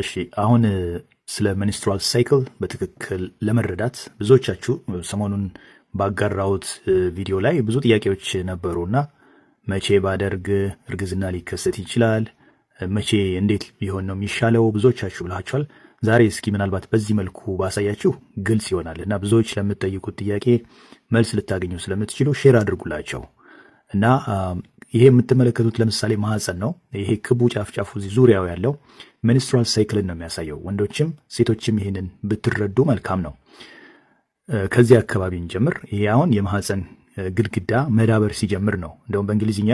እሺ፣ አሁን ስለ menstrual cycle በትክክል ለመረዳት ብዙዎቻችሁ ሰሞኑን ባጋራሁት ቪዲዮ ላይ ብዙ ጥያቄዎች ነበሩ እና መቼ ባደርግ እርግዝና ሊከሰት ይችላል፣ መቼ እንዴት ቢሆን ነው የሚሻለው ብዙዎቻችሁ ብላችኋል። ዛሬ እስኪ ምናልባት በዚህ መልኩ ባሳያችሁ ግልጽ ይሆናል እና ብዙዎች ለምትጠይቁት ጥያቄ መልስ ልታገኙ ስለምትችሉ share አድርጉላቸው። እና ይሄ የምትመለከቱት ለምሳሌ ማህፀን ነው። ይሄ ክቡ ጫፍ ጫፉ እዚህ ዙሪያው ያለው menstrual cycle ን ነው የሚያሳየው። ወንዶችም ሴቶችም ይሄንን ብትረዱ መልካም ነው። ከዚህ አካባቢ እንጀምር። ይሄ አሁን የማህፀን ግድግዳ መዳበር ሲጀምር ነው። እንደውም በእንግሊዝኛ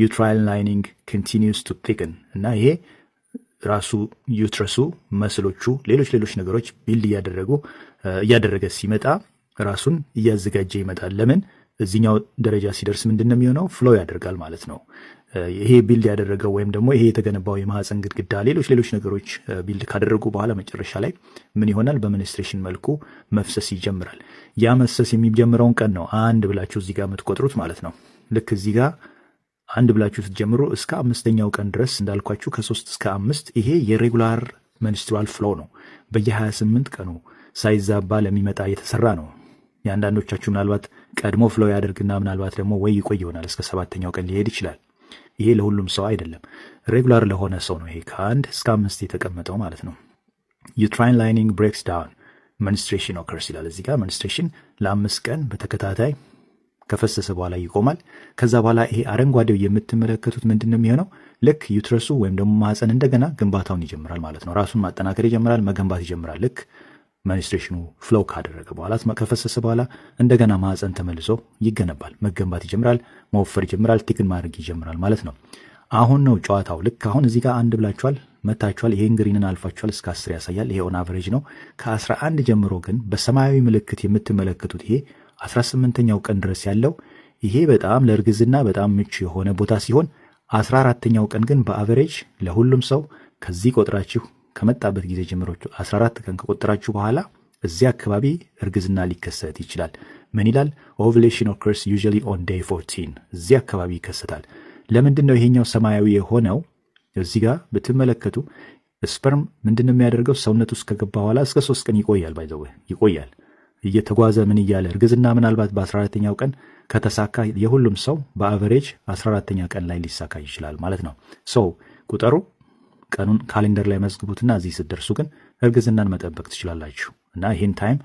"uterine lining continues to thicken" እና ይሄ ራሱ uterus ኡ፣ muscle ኦቹ፣ ሌሎች ሌሎች ነገሮች build እያደረገ ሲመጣ ራሱን እያዘጋጀ ይመጣል። ለምን? እዚኛው ደረጃ ሲደርስ ምንድን ነው የሚሆነው? Flow ያደርጋል ማለት ነው። ይሄ build ያደረገው ወይም ደግሞ ይሄ የተገነባው የማህፀን ግድግዳ፣ ሌሎች ሌሎች ነገሮች build ካደረጉ በኋላ መጨረሻ ላይ ምን ይሆናል? በ menstruation መልኩ መፍሰስ ይጀምራል። ያ መፍሰስ የሚጀምረውን ቀን ነው አንድ ብላችሁ እዚህ ጋር የምትቆጥሩት ማለት ነው። ልክ እዚህ ጋር አንድ ብላችሁ ስትጀምሩ እስከ አምስተኛው ቀን ድረስ፣ እንዳልኳችሁ ከ3 እስከ 5፣ ይሄ የ regular menstrual flow ነው። በየ28 ቀኑ ሳይዛባ ለሚመጣ የተሰራ ነው። የአንዳንዶቻችሁ ምናልባት ቀድሞ flow ያደርግና ምናልባት ደግሞ ወይ ይቆይ ይሆናል፣ እስከ ሰባተኛው ቀን ሊሄድ ይችላል። ይሄ ለሁሉም ሰው አይደለም፣ regular ለሆነ ሰው ነው። ይሄ ከ1 እስከ 5 የተቀመጠው ማለት ነው። "Uterine lining breaks down, menstruation occurs" ይላል እዚህ ጋር። Menstruation ለ5 ቀን በተከታታይ ከፈሰሰ በኋላ ይቆማል። ከዛ በኋላ ይሄ አረንጓዴው የምትመለከቱት ምንድን ነው የሚሆነው? ልክ uterus ኡ ወይም ደግሞ ማህፀን እንደገና ግንባታውን ይጀምራል ማለት ነው። ራሱን ማጠናከር ይጀምራል፣ መገንባት ይጀምራል። ልክ menstruation ኑ flow ካደረገ በኋላ፣ ከፈሰሰ በኋላ እንደገና ማህፀን ተመልሶ ይገነባል፣ መገንባት ይጀምራል፣ መወፈር ይጀምራል፣ thicken ማድረግ ይጀምራል ማለት ነው። አሁን ነው ጨዋታው። ልክ አሁን እዚህ ጋር አንድ ብላችኋል፣ መታችኋል። ይሄን green ን አልፋችኋል። እስከ 10 ያሳያል። ይሄ on average ነው። ከ11 ጀምሮ ግን በሰማያዊ ምልክት የምትመለከቱት ይሄ 18ኛው ቀን ድረስ ያለው ይሄ በጣም ለእርግዝና በጣም ምቹ የሆነ ቦታ ሲሆን 14ተኛው ቀን ግን በ average ለሁሉም ሰው ከዚህ ቆጥራችሁ ከመጣበት ጊዜ ጀምሮ 14 ቀን ከቆጠራችሁ በኋላ እዚህ አካባቢ እርግዝና ሊከሰት ይችላል። ምን ይላል? "Ovulation occurs usually on day 14"፣ እዚህ አካባቢ ይከሰታል። ለምንድን ነው ይሄኛው ሰማያዊ የሆነው? እዚህ ጋር ብትመለከቱ sperm ምንድን ነው የሚያደርገው? ሰውነት ውስጥ ከገባ በኋላ እስከ 3 ቀን ይቆያል። By the way ይቆያል እየተጓዘ ምን እያለ። እርግዝና ምናልባት በ14ተኛው ቀን ከተሳካ የሁሉም ሰው በ average 14ተኛ ቀን ላይ ሊሳካ ይችላል ማለት ነው። So ቁጠሩ፣ ቀኑን calendar ላይ መዝግቡትና እዚህ ስትደርሱ ግን እርግዝናን መጠበቅ ትችላላችሁ። እና ይህን time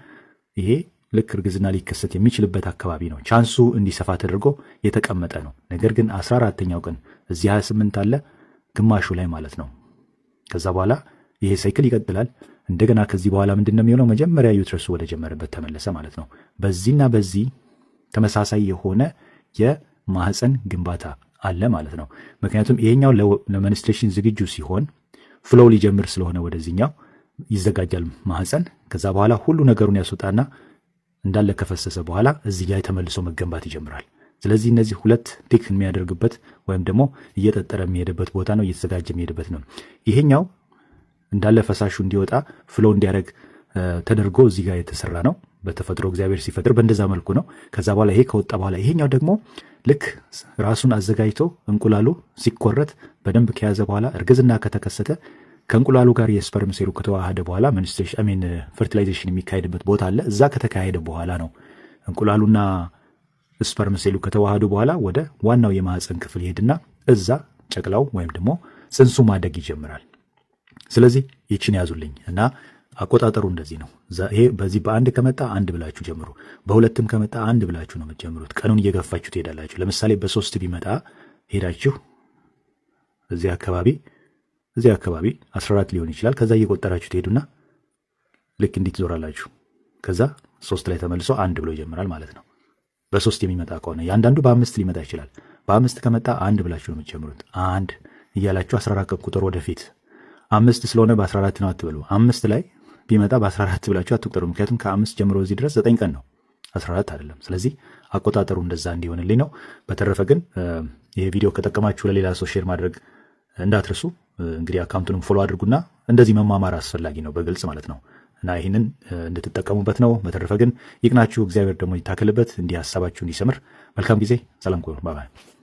ይሄ ልክ እርግዝና ሊከሰት የሚችልበት አካባቢ ነው። Chance ኡ እንዲሰፋ ተደርጎ የተቀመጠ ነው። ነገር ግን 14ተኛው ቀን እዚህ 28 አለ፣ ግማሹ ላይ ማለት ነው። ከዛ በኋላ ይሄ cycle ይቀጥላል። እንደገና ከዚህ በኋላ ምንድን ነው የሚሆነው? መጀመሪያ uterus ኡ ወደ ጀመረበት ተመለሰ ማለት ነው። በዚህና በዚህ ተመሳሳይ የሆነ የማህፀን ግንባታ አለ ማለት ነው። ምክንያቱም ይሄኛው ለ menstruation ዝግጁ ሲሆን flow ሊጀምር ስለሆነ ወደዚህኛው ይዘጋጃል ማህፀን። ከዛ በኋላ ሁሉ ነገሩን ያስወጣና እንዳለ ከፈሰሰ በኋላ እዚህ ላይ ተመልሶ መገንባት ይጀምራል። ስለዚህ እነዚህ ሁለት thick የሚያደርግበት ወይም ደግሞ እየጠጠረ የሚሄድበት ቦታ ነው፣ እየተዘጋጀ የሚሄድበት ነው። ይሄኛው እንዳለ ፈሳሹ እንዲወጣ flow እንዲያደርግ ተደርጎ እዚህ ጋር የተሰራ ነው። በተፈጥሮ እግዚአብሔር ሲፈጥር በእንደዛ መልኩ ነው። ከዛ በኋላ ይሄ ከወጣ በኋላ ይሄኛው ደግሞ ልክ ራሱን አዘጋጅቶ እንቁላሉ ሲኮረት በደንብ ከያዘ በኋላ፣ እርግዝና ከተከሰተ ከእንቁላሉ ጋር የ sperm ሴሉ ከተዋሃደ በኋላ menstruation፣ I mean fertilization የሚካሄድበት ቦታ አለ። እዛ ከተካሄደ በኋላ ነው፣ እንቁላሉና sperm ሴሉ ከተዋሃዱ በኋላ ወደ ዋናው የማህፀን ክፍል ይሄድና እዛ ጨቅላው ወይም ደግሞ ጽንሱ ማደግ ይጀምራል። ስለዚህ ይችን ያዙልኝ እና አቆጣጠሩ እንደዚህ ነው። ይሄ በዚህ በአንድ ከመጣ አንድ ብላችሁ ጀምሩ። በሁለትም ከመጣ አንድ ብላችሁ ነው የምትጀምሩት። ቀኑን እየገፋችሁ ትሄዳላችሁ። ለምሳሌ በ3 ቢመጣ ሄዳችሁ እዚህ አካባቢ 14 ሊሆን ይችላል። ከዛ እየቆጠራችሁ ትሄዱና ልክ እንዲህ ትዞራላችሁ። ከዛ 3 ላይ ተመልሶ አንድ ብሎ ይጀምራል ማለት ነው። በ3 የሚመጣ ከሆነ። የአንዳንዱ በ5 ሊመጣ ይችላል። በ5 ከመጣ አንድ ብላችሁ ነው የምትጀምሩት። አንድ እያላችሁ 14 ቀን ቁጥር ወደፊት። 5 ስለሆነ በ14 ነው አትበሉ። 5 ላይ ቢመጣ በ14 ብላችሁ አትቁጠሩ። ምክንያቱም ከ5 ጀምሮ እዚህ ድረስ 9 ቀን ነው፣ 14 አይደለም። ስለዚህ አቆጣጠሩ እንደዛ እንዲሆንልኝ ነው። በተረፈ ግን ይሄ ቪዲዮ ከጠቀማችሁ ለሌላ ሰው share ማድረግ እንዳትረሱ። እንግዲህ account ኡንም follow አድርጉና እንደዚህ መማማር አስፈላጊ ነው በግልጽ ማለት ነው። እና ይህንን እንድትጠቀሙበት ነው። በተረፈ ግን ይቅናችሁ፣ እግዚአብሔር ደግሞ ይታከልበት፣ እንዲህ ሀሳባችሁ እንዲሰምር። መልካም ጊዜ። ሰላም ቆዩ። Bye bye።